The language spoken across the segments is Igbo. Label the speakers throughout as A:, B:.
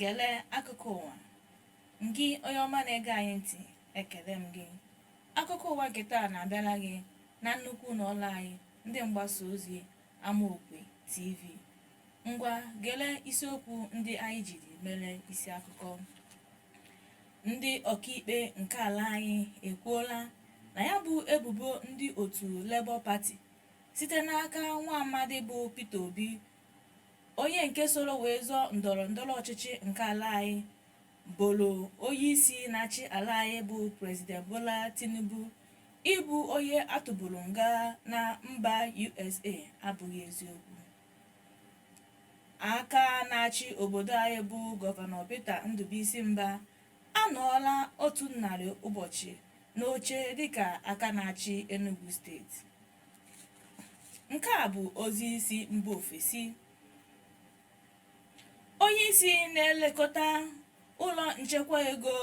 A: Gele akụkọ ụwa. Ngị onye ọma na-ege anyị ntị, ekele m gị. Akụkọ ụwa nke taa na-abịara gị na nnukwu ụlọ ọrụ anyị, ndị mgbasa ozi Amaokwe TV. Ngwa, gele isiokwu ndị anyị jiri mere isi akụkọ. Ndị ọkaikpe nke ala anyị ekwuola na ya bụ ebubo ndị otu Labour Party site n'aka nwa amadi bụ Peter Obi, onye nke soro wee zọọ ndọrọ ndọrọ ọchịchị nke ala anyị, boro onye isi na-achị ala anyị bụ President Bola Tinubu ịbụ onye atụburu nga na mba USA abụghị eziokwu. Aka na-achị obodo anyị bụ Gọvanọ Peter Ndubuisi Mba anọọla 100 ụbọchị n'oche dịka aka na-achị Enugu Steeti. Nke a bụ ozi si mba ofesi. Onye isi na-elekọta ụlọ nchekwa ego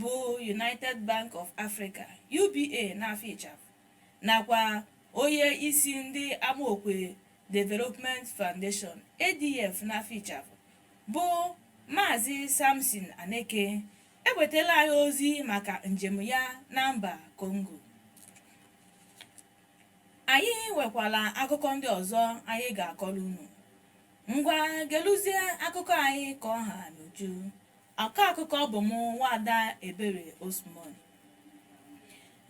A: bụ United Bank of Africa, UBA n'afa ịchafụ, nakwa onye isi ndị Amaokwe Development Foundation, ADF n'afa ịchafụ, bụ Maazị Samson Aneke ewetala anyị ozi maka njem ya na mba Congo. Anyị nwekwara akụkọ ndị ọzọ anyị ga-akọrọ unu. Ngwa, geluzie akụkọ anyị ka ọ ha n'uju. Akọ akụkọ bụ mụ, Nwaada Ebere Osman.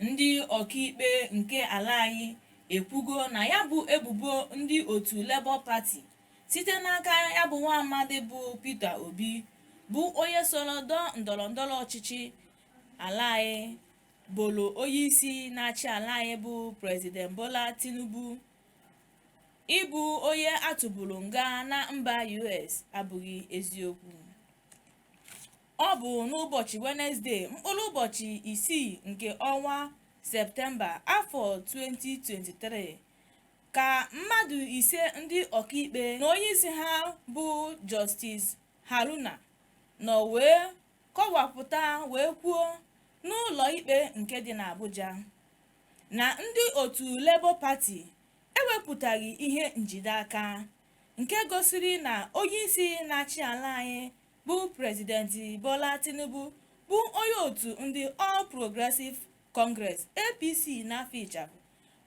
A: Ndị ọkaikpe nke ala anyị ekwugo na ya bụ ebubo ndị otu Labour Party site n'aka ya bụ nwa amadi bụ Peter Obi, bụ onye soro dọọ ndọrọ ndọrọ ọchịchị ala anyị, boro onye isi na-achị ala anyị bụ President Bola Tinubu ịbụ onye atụburu nga na mba US abụghị eziokwu. Ọ bụ n'ụbọchị Wenezdee, mkpụrụ ụbọchị 6 nke ọnwa Septemba, afọ 2023, ka mmadụ 5 ndị ọkaikpe na onyeisi ha bụ Justice Haruna nọ wee kọwapụta wee kwuo n'ụlọ ikpe nke dị n'Abuja na ndị otu Labour Party ewepụtaghị ihe njide aka nke gosiri na onyeisi na-achị ala anyị bụ President Bola Tinubu bụ onye otu ndị All Progressive Congress, APC n'afa ịchafụ,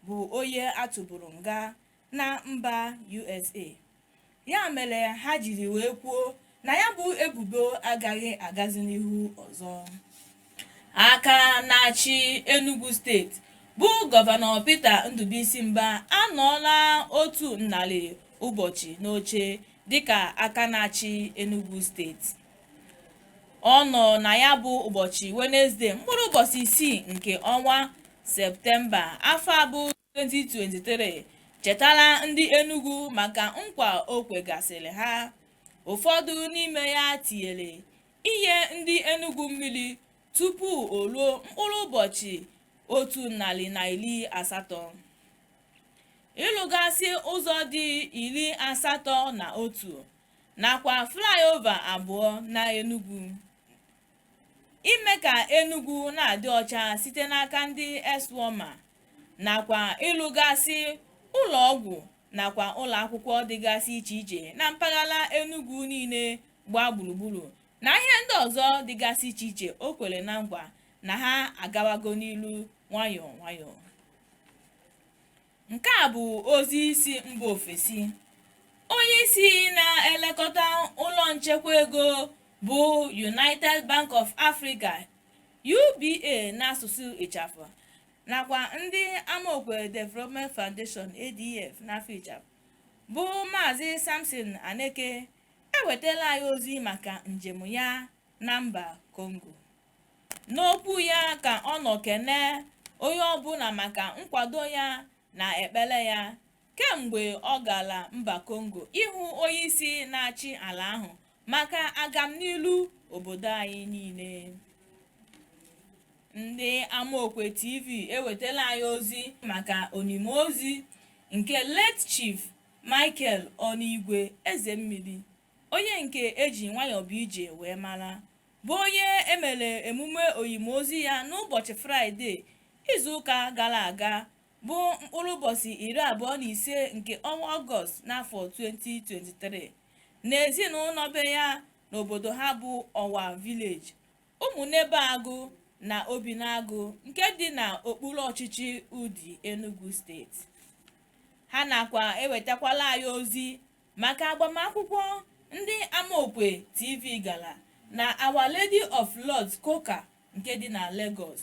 A: bụ onye atụburu nga na mba USA. Ya mere ha jiri wee kwuo na ya bụ ebubo agaghị agazi n'ihu ọzọ. Aka na-achị Enugu Steeti bụ Gọvanọ Peter Ndubuisi Mba anọọla 100 ụbọchị n'oche dịka aka na-achị Enugu Steeti. Ọ nọ na ya bụ ụbọchị Wenezdee, mkpụrụ ụbọchị 6 nke ọnwa Septemba, afọ abụ 2023, chetara ndị Enugu maka nkwa o kwegasịrị ha. Ụfọdụ n'ime ya tinyere inye ndị Enugu mmiri tupu o ruo mkpụrụ ụbọchị 180, ịrụgasị ụzọ dị 81 nakwa flyover 2 na Enugu, ime ka Enugu na-adị ọcha site n'aka ndị ESWAMA, nakwa ịrụgasị ụlọ ọgwụ nakwa ụlọ akwụkwọ dịgasị iche iche na mpaghara Enugu niile gbaa gburugburu, na ihe ndị ọzọ dịgasị iche iche o kwere na nkwa na ha agawago n'ilu nwayọọ nwayọọ. Nke a bụ ozi si mba ofesi. Onye isi na-elekọta ụlọ nchekwa ego bụ United Bank of Africa, UBA n'asụsụ ịchafụ, nakwa ndị Amaokwe Development Foundation, ADF n'afa ịchafụ, bụ Maazị Samson Aneke ewetala anyị ozi maka njem ya na mba Congo. N'okwu ya ka ọ nọ kene onye ọbụla maka nkwado ya na ekpere ya kemgbe ọ gara mba Congo ịhụ onye isi na-achị ala ahụ maka agamnilu obodo anyị niile. Ndị Amaokwe TV ewetala anyị ozi maka onime ozi nke late Chief Michael Ọnụigwe Eze Mmiri, onye nke eji nwayọbụ ije wee mara, bụ onye emere emume oyimozi ya n'ụbọchị Fraịde izuụka gara aga, bụ mkpụrụ ụbọchị 25 nke ọnwa Ọgọst n'afọ 2023, n'ezinụlọ be ya. n'obodo ha bụ Ọwa Village, Ụmụnebeagụ na Obinagụ nke dị n'okpuru ọchịchị Udi, Enugu Steeti. Ha nakwa ewetakwala anyị ozi maka agbamakwụkwọ ndị Amaokwe TV gara na Our Lady of Lourdes Koka nke dị na Lagos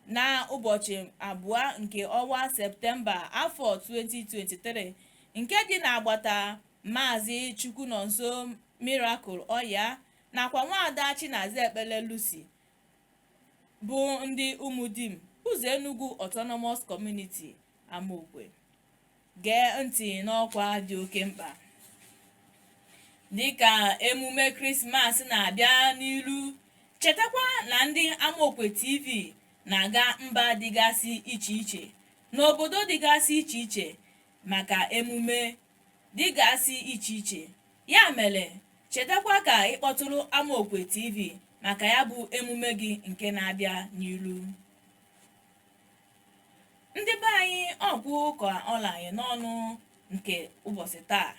A: na ụbọchị 2 nke ọnwa Septemba afọ 2023 nke dị n'agbata Maazị Chukwunonso Miracle Ọya nakwa Nwaada Chinaza Ekpele Lucy bụ ndị Ụmụdim Ụzọ Enugu Autonomous Community, Amaokwe. Gee ntị n'ọkwa dị oke mkpa. Dịka emume Krismas na-abịa n'ilu, chetakwa na ndị Amaokwe TV na-aga mba dịgasị iche iche n'obodo dịgasị iche iche maka emume dịgasị iche iche. Ya mere, chetakwa ka ị kpọtụrụ Amaokwe TV maka ya bụ emume gị nke na-abịa n'ilu. Ndị be anyị, ọgwụ ka ọla anyị n'ọnụ nke ụbọchị taa.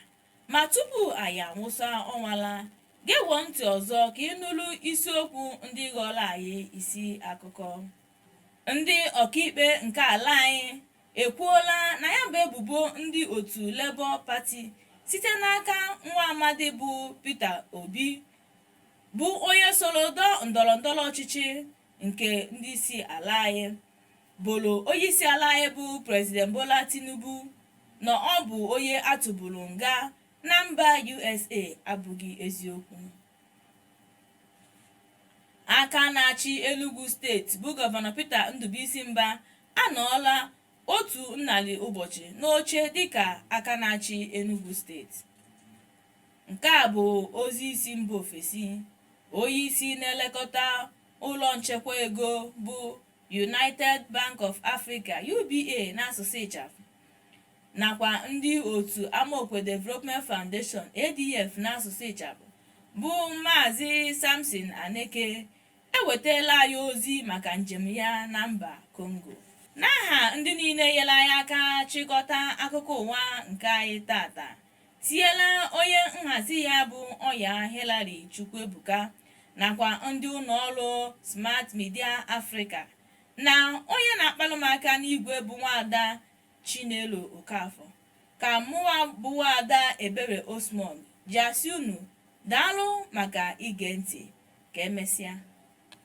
A: Ma tupu anyị anwụsa ọnwala, gewọ ntị ọzọ ka ị nụrụ isiokwu ndị ghọrọ anyị isi akụkọ. Ndị ọkaikpe nke ala anyị ekwuola na ya bụ ebubo ndị otu Labour Party site n'aka nwa amadi bụ Peter Obi, bụ onye soro dọọ ndọrọ ndọrọ ọchịchị nke ndị isi ala anyị, boro onyeisi ala anyị bụ President Bola Tinubu na ọ bụ onye atụburu nga na mba USA abụghị eziokwu. Aka na-achị Enugu Steeti bụ Gọvanọ Peter Ndubuisi Mba anọọla 100 ụbọchị n'oche dịka aka na-achị Enugu Steeti. Nke a bụ ozi isi mba ofesi. Onye isi na-elekọta ụlọ nchekwa ego bụ United Bank of Africa, UBA n'asụsụ ịchafụ, nakwa ndị otu Amaokwe Development Foundation, ADF n'asụsụ ịchafụ, bụ Maazị Samson Aneke ewetala anyị ozi maka njem ya na mba Congo. N'aha ndị niile nyere anyị aka chịkọta akụkọ ụwa nke anyị tata, tinyela onye nhazi ya bụ Ọya Hillary Chukwuebuka, nakwa ndị ụlọ ọrụ Smart Media Africa, na onye na-akpalụ m aka n'igwe bụ Nwaada Chinelo Okafọ, ka mụwa bụ Nwaada Ebere Osmond ji asị unu daalụ maka ige ntị. Ka emesịa.